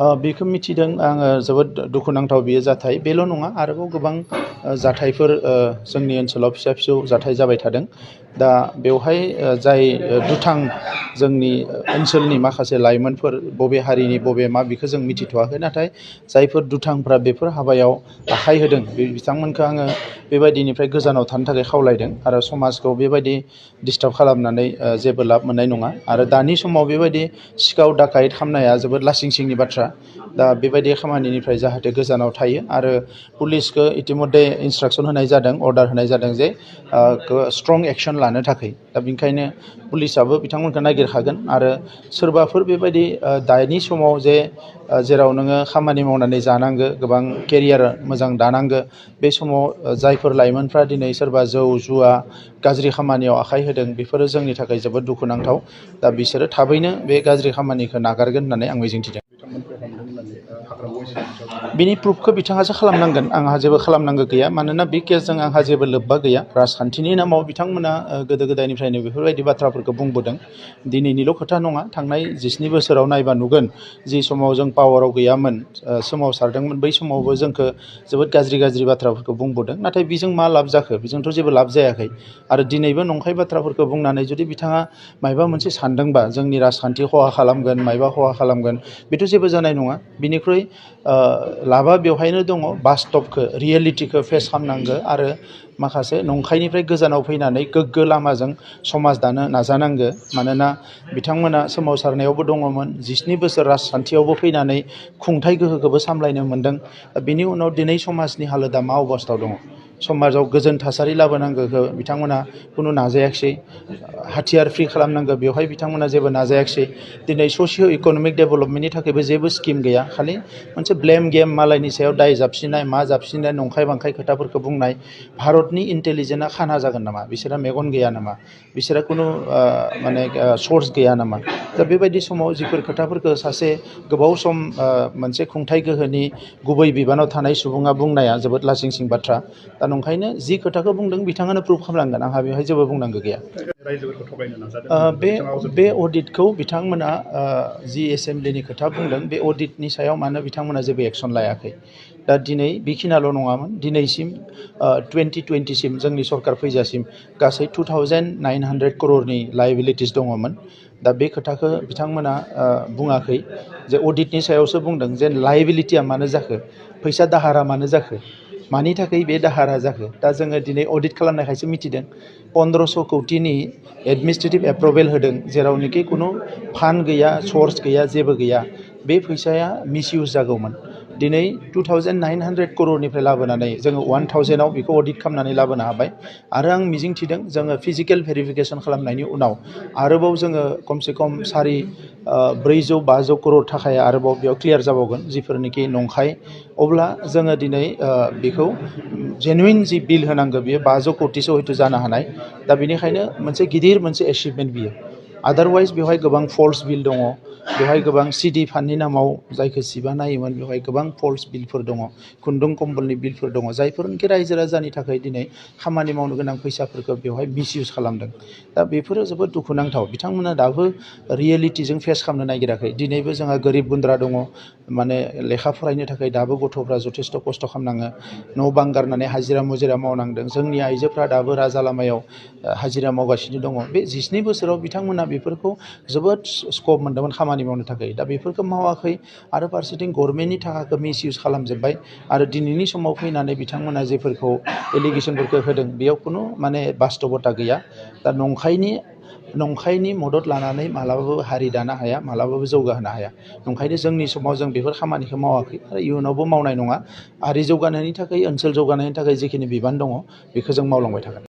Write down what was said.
बेखौ मिथिदों आङो जोबोद दुखुनांथाव बेयो जाथाय बेल' नङा आरोबाव गोबां जाथायफोर जोंनि ओनसोलाव फिसा फिसौ जाथाय जाबाय थादों दा बेवहाय जाय दुथां जोंनि ओनसोलनि माखासे लाइमोनफोर बबे हारिनि बबे मा बेखौ जों मिथिथ'वाखै नाथाय जायफोर दुथांफ्रा बेफोर हाबायाव आखाइ होदों बिथांमोनखौ आङो बेबायदिनिफ्राय गोजानाव थानो थाखाय खावलायदों आरो समाजखौ बेबायदि डिस्टार्ब खालामनानै जेबो लाब मोननाय नङा आरो दानि समाव बेबायदि सिखाव दाखायत खालामनाया जोबोद लासिं सिंनि बाथ्रा दा बेबायदि खामानिनिफ्राय जाहाथे गोजानाव थायो आरो पुलिसखौ इतिमध्य इन्सट्राक्सन होनाय जादों अर्डार होनाय जादों जे स्ट्रं एक्सन लानो थाखाय दा बेनिखायनो पुलिसाबो बिथांमोनखौ नागिरखागोन आरो सोरबाफोर बेबायदि दानि समाव जे जेराव नोङो खामानि मावनानै जानांगो गोबां केरियार मोजां दानांगो बे समाव जायफोर लाइमोनफ्रा दिनै सोरबा जौ जुवा गाज्रि खामानियाव आखाइ होदों बेफोरो जोंनि थाखाय जोबोद दुखुनांथाव दा बिसोरो थाबैनो बे गाज्रि खामानिखौ नागारगोन होननानै आं मिजिंथिदों बिनि प्रुफखौ बिथाङासो खालामनांगोन आंहा जेबो खालामनांगौ गैया मानोना बे केसजों आंहा जेबो लोब्बा गैया राजखान्थिनि नामाव बिथांमोना गोदो गोदायनिफ्रायनो बेफोरबायदि बाथ्राफोरखौ बुंबोदों दिनैनिल' खोथा नङा थांनाय 19 बोसोराव नायबा नुगोन जि समाव जों पावाराव गैयामोन सोमावसारदोंमोन बै समावबो जोंखौ जोबोद गाज्रि बाथ्राफोरखौ बुंबोदों नाथाय बेजों मा लाब जाखो बेजोंथ' जेबो लाब जायाखै आरो दिनैबो नंखाय बाथ्राफोरखौ बुंनानै जुदि बिथाङा मायबा मोनसे सानदोंबा जोंनि राजखान्थि खहा खालामगोन मायबा खहा खालामगोन बेथ' जेबो जानाय नङा बिनिख्रुइ लाबा बेवहायनो दङ बास्तबखौ रियेलिटिखौ फेस खालामनांगौ आरो माखासे नंखायनिफ्राय गोजानाव फैनानै गोग्गो लामाजों समाज दानो नाजानांगौ मानोना बिथांमोना सोमावसारनायावबो दङमोन 19 बोसोर राजखान्थियावबो फैनानै खुंथाय गोहोखौबो सामलायनो मोन्दों बिनि उनाव दिनै समाजनि हालोदा मा अबस्थायाव दङ समाजाव गोजोन थासारि लाबोनांगौखौ बिथांमोना खुनु नाजायाखिसै हाथियार फ्रि खालामनांगौ बेवहाय बिथांमोना जेबो नाजायाखिसै दिनै ससिय' इक'नमिक डेभेलपमेन्टनि थाखायबो जेबो स्किम गैया खालि मोनसे ब्लेम गेम मालायनि सायाव दाय जाबसिननाय मा जाबसिननाय नंखाय बांखाय खोथाफोरखौ बुंनाय भारतनि इन्टेलिजेन्सआ खाना जागोन नामा बिसोरहा मेगन गैया नामा बिसोरहा खुनु माने सर्स गैया नामा दा बेबायदि समाव जिफोर खोथाफोरखौ सासे गोबाव सम मोनसे खुंथाय गोहोनि गुबै बिबानाव थानाय सुबुङा बुंनाया जोबोद लासिंसिं बाथ्रा दा नंखायनो जि खोथाखौ बुंदों बिथाङानो प्रुभ खालामनांगोन आंहा बेवहाय जेबो बुंनांगौ गैया बे अडिटखौ बिथांमोना जि एसेम्ब्लिनि खोथा बुंदों बे अडिटनि सायाव मानो बिथांमोना जेबो एक्सन लायाखै दा दिनै बेखिनियाल' नङामोन दिनैसिम 2020सिम जोंनि सरकार फैजासिम गासै 2900 करोड़नि लायबिलिटिस दङमोन दा बे खोथाखौ बिथांमोना बुङाखै जे अडिटनि सायावसो बुंदों जे लायबिलिटिया मानो जाखो फैसा दाहारा मानो जाखो मानि थाखाय बे दाहारा जाखो दा जोङो दिनै अडिट खालामनायखायसो मिथिदों 1500 कौटिनि एडमिनिस्ट्रेटिभ एप्रुभेल होदों जेरावनोखि खुनु फान्ड गैया सर्स गैया जेबो गैया बे फैसाया मिसइउज जागौमोन दिनै 2900 करोड़निफ्राय लाबोनानै जोङो 1000आव बेखौ अडिट खालामनानै लाबोनो हाबाय आरो आं मिजिंथिदों जोङो फिजिकेल भेरिफिकेसन खालामनायनि उनाव आरोबाव जोङो खमसे खम 400-500 करोड़ थाखाया आरोबाव बेयाव क्लियार जाबावगोन जिफोरनिखि नंखाय अब्ला जोङो दिनै बेखौ जेनुइन जि बिल होनांगौ बियो 500 कौटिसो हयथ' जानो हानाय दा बेनिखायनो मोनसे गिदिर मोनसे एचिभमेन्ट बियो आदारवाइज बेवहाय गोबां फल्स बिल दङ बेवहाय गोबां सिडि फान्डनि नामाव जायखौ सिबा नायोमोन बेवहाय गोबां फल्स बिलफोर दङ खुन्दुं कम्बलनि बिलफोर दङ जायफोरनिखि रायजो राजानि थाखाय दिनै खामानि मावनो गोनां फैसाफोरखौ बेवहाय मिसइउज खालामदों दा बेफोरो जोबोद दुखुनांथाव बिथांमोना दाबो रियेलिटिजों फेस खालामनो नागिराखै दिनैबो जोंहा गोरिब गुन्द्रा दङ माने लेखा फरायनो थाखाय दाबो गथ'फ्रा जथेस्थ' खस्थ' खालामनाङो न' बां गारनानै हाजिरा मुजिरा मावनांदों जोंनि आइजोफ्रा दाबो राजा लामायाव हाजिरा मावगासिनो दङ बे 19 बोसोराव बिथांमोना बेफोरखौ जोबोद स्कप मोन्दोंमोन खामानि मावनो थाखाय दा बेफोरखौ मावाखै आरो फारसेथिं गभर्नमेन्टनि थाखाखौ मिसइउज खालामजोब्बाय आरो दिनैनि समाव फैनानै बिथांमोना जेफोरखौ एलिगेसनफोरखौ होदों बेयाव खुनु माने बास्तबता गैया दा नंखायनि मदद लानानै मालाबाबो हारि दानो हाया मालाबाबो जौगाहोनो हाया नंखायनो जोंनि समाव जों बेफोर खामानिखौ मावाखै आरो इयुनावबो मावनाय नङा हारि जौगानायनि थाखाय ओनसोल जौगानायनि थाखाय जिखिनि बिबान दङ बेखौ जों मावलांबाय थागोन